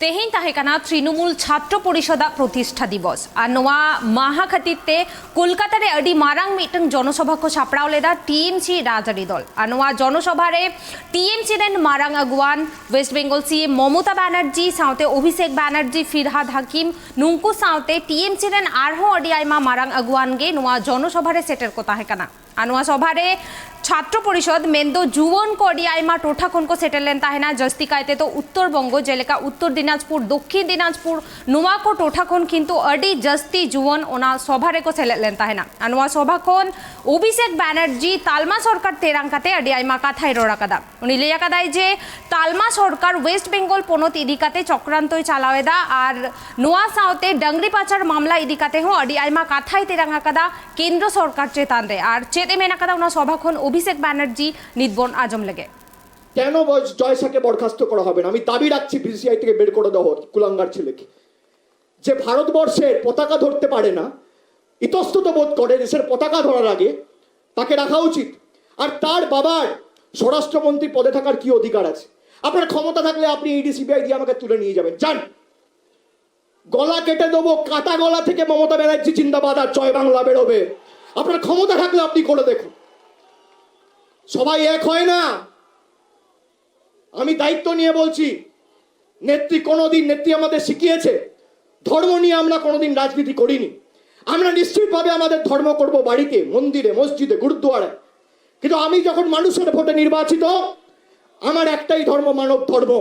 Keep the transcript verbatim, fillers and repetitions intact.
ᱛᱮᱦᱮᱧ ᱛᱟᱦᱮᱸ ᱠᱟᱱᱟ ᱛᱨᱤᱱᱚᱢᱩᱞ ᱪᱷᱟᱛᱨᱚ ᱯᱚᱨᱤᱥᱚᱫᱟᱜ ᱯᱨᱚᱛᱤᱥᱴᱷᱟ ᱫᱤᱵᱚᱥ᱾ ᱟᱨ ᱱᱚᱣᱟ ᱢᱟᱦᱟ ᱠᱷᱟᱹᱛᱤᱨ ᱛᱮ ᱠᱳᱞᱠᱟᱛᱟ ᱨᱮ ᱟᱹᱰᱤ ᱢᱟᱨᱟᱝ ᱢᱤᱫᱴᱟᱝ ᱡᱚᱱᱚᱥᱚᱵᱷᱟ ᱠᱚ ᱥᱟᱯᱲᱟᱣ ᱞᱮᱫᱟ ᱴᱤᱮᱢᱥᱤ ᱨᱟᱡᱽᱟᱹᱨᱤ ᱫᱚᱞ᱾ ᱟᱨ ᱱᱚᱣᱟ ᱡᱚᱱᱚᱥᱚᱵᱷᱟ ᱨᱮ ᱴᱤᱮᱢᱥᱤ ᱨᱮᱱ ᱢᱟᱨᱟᱝ ᱟᱹᱜᱩᱣᱟᱱ ᱳᱭᱮᱥᱴ ᱵᱮᱝᱜᱚᱞ ᱥᱤ ᱮᱢ ᱢᱚᱢᱚᱛᱟ ᱵᱟᱱᱟᱨᱡᱤ ᱥᱟᱶᱛᱮ ᱚᱵᱷᱤᱥᱮᱠ ᱵᱟᱱᱟᱨᱡᱤ, ᱯᱷᱤᱨᱦᱟᱫ ᱦᱟᱠᱤᱢ, ᱱᱩᱝᱠᱩ ᱥᱟᱶᱛᱮ ᱴᱤᱮᱢᱥᱤ ᱨᱮᱱ ᱟᱨᱦᱚᱸ ᱟᱹᱰᱤ ᱟᱭᱢᱟ ᱢᱟᱨᱟᱝ ᱟᱹᱜᱩᱣᱟᱱ ᱜᱮ ᱱᱚᱣᱟ ᱡᱚᱱᱚᱥᱚᱵᱷᱟ ᱨᱮ ᱥᱮᱴᱮᱨ ᱠᱚ ᱛᱟᱦᱮᱸ ᱠᱟᱱᱟ᱾ ᱟᱨ ᱱᱚᱣᱟ ᱥᱚᱵᱷᱟ ᱨᱮ ᱪᱷᱟᱛᱨᱚ ᱯᱚᱨᱤᱥᱚᱫ ᱢᱮᱱᱫᱚ ᱡᱩᱣᱟᱹᱱ ᱠᱚ ᱟᱹᱰᱤ ᱟᱭᱢᱟ ᱴᱚᱴᱷᱟ ᱠᱷᱚᱱ ᱠᱚ ᱥᱮᱴᱮᱨ ᱞᱮᱱ ᱛᱟᱦᱮᱱᱟ, ᱡᱟᱹᱥᱛᱤ ᱠᱟᱭᱛᱮ ᱫᱚ ᱩᱛᱛᱚᱨ ᱵᱚᱝᱜᱚ, ᱡᱮᱞᱮᱠᱟ ᱩᱛᱛᱚᱨ ᱫᱤᱱᱟᱡᱽᱯᱩᱨ, ᱫᱚᱠᱠᱷᱤᱱ ᱫᱤᱱᱟᱡᱽᱯᱩᱨ, ᱱᱚᱣᱟ ᱠᱚ ᱴᱚᱴᱷᱟ ᱠᱷᱚᱱ ᱠᱤᱱᱛᱩ ᱟᱹᱰᱤ ᱡᱟᱹᱥᱛᱤ ᱡᱩᱣᱟᱹᱱ ᱚᱱᱟ ᱥᱚᱵᱷᱟ ᱨᱮᱠᱚ ᱥᱮᱞᱮᱫ ᱞᱮᱱ ᱛᱟᱦᱮᱱᱟ᱾ ᱟᱨ ᱱᱚᱣᱟ ᱥᱚᱵᱷᱟ ᱠᱷᱚᱱ ᱚᱵᱷᱤᱥᱮᱠ ᱵᱟᱱᱟᱨᱡᱤ ᱛᱟᱞᱢᱟ ᱥᱚᱨᱠᱟᱨ ᱛᱮᱨᱟᱝ ᱠᱟᱛᱮ ᱟᱹᱰᱤ ᱟᱭᱢᱟ ᱠᱟᱛᱷᱟᱭ ᱨᱚᱲ ᱟᱠᱟᱫᱟ᱾ ᱩᱱᱤ ᱞᱟᱹᱭ ᱟᱠᱟᱫᱟᱭ ᱡᱮ ᱛᱟᱞᱢᱟ ᱥᱚᱨᱠᱟᱨ ᱳᱭᱮᱥᱴ ᱵᱮᱝᱜᱚᱞ ᱯᱚᱱᱚᱛ ᱤᱫᱤ ᱠᱟᱛᱮ ᱪᱚᱠᱨᱟᱱᱛᱚᱭ ᱪᱟᱞᱟᱣ ᱮᱫᱟ ᱟᱨ ᱱᱚᱣᱟ ᱥᱟᱶᱛᱮ ᱰᱟᱝᱨᱤ ᱯᱟᱪᱟᱨ ᱢᱟᱢᱞᱟ ᱤᱫᱤ ᱠᱟᱛᱮ ᱦᱚᱸ ᱟᱹᱰᱤ ᱟᱭᱢᱟ ᱠᱟᱛᱷᱟᱭ ᱛᱮᱨᱟᱝ ᱟᱠᱟᱫᱟ ᱠᱮᱱᱫᱨᱚ ᱥᱚᱨᱠᱟᱨ ᱪᱮᱛᱟᱱ ᱨᱮ᱾ ᱟᱨ ᱪᱮᱫ ᱮ ᱢᱮᱱ ᱟᱠᱟᱫᱟ ᱚᱱᱟ ᱥᱚᱵᱷᱟ ᱠᱷᱚᱱ ᱚᱵᱷᱤᱥᱮᱠ ᱵᱟᱱᱟᱨᱡᱤ ᱱᱤᱛ ᱵᱚᱱ ᱟᱸᱡᱚᱢ ᱞᱮᱜᱮ᱾ কেন বয়- জয়সাকে বরখাস্ত করা হবে না? আমি দাবি রাখছি বিসিসিআই থেকে বের করে দেওয়া হোক কুলাঙ্গার ছেলেকে। যে ভারতবর্ষের পতাকা ধরতে পারে না, ইতস্তত বোধ করে দেশের পতাকা ধরার আগে, তাকে রাখা উচিত। আর তার বাবার স্বরাষ্ট্রমন্ত্রী পদে থাকার কি অধিকার আছে? আপনার ক্ষমতা থাকলে আপনি ইডি সিবিআই দিয়ে আমাকে তুলে নিয়ে যাবেন, যান। গলা কেটে দেবো, কাটা গলা থেকে মমতা ব্যানার্জি জিন্দাবাদ আর জয় বাংলা বেরোবে। আপনার ক্ষমতা থাকলে আপনি করে দেখুন। সবাই এক হয় না। আমি দায়িত্ব নিয়ে বলছি, নেত্রী কোনোদিন, নেত্রী আমাদের শিখিয়েছে, ধর্ম নিয়ে আমরা কোনোদিন রাজনীতি করিনি। আমরা নিশ্চিতভাবে আমাদের ধর্ম করব বাড়িতে, মন্দিরে, মসজিদে, গুরুদুয়ারায়। কিন্তু আমি যখন মানুষের ভোটে নির্বাচিত, আমার একটাই ধর্ম, মানব ধর্ম।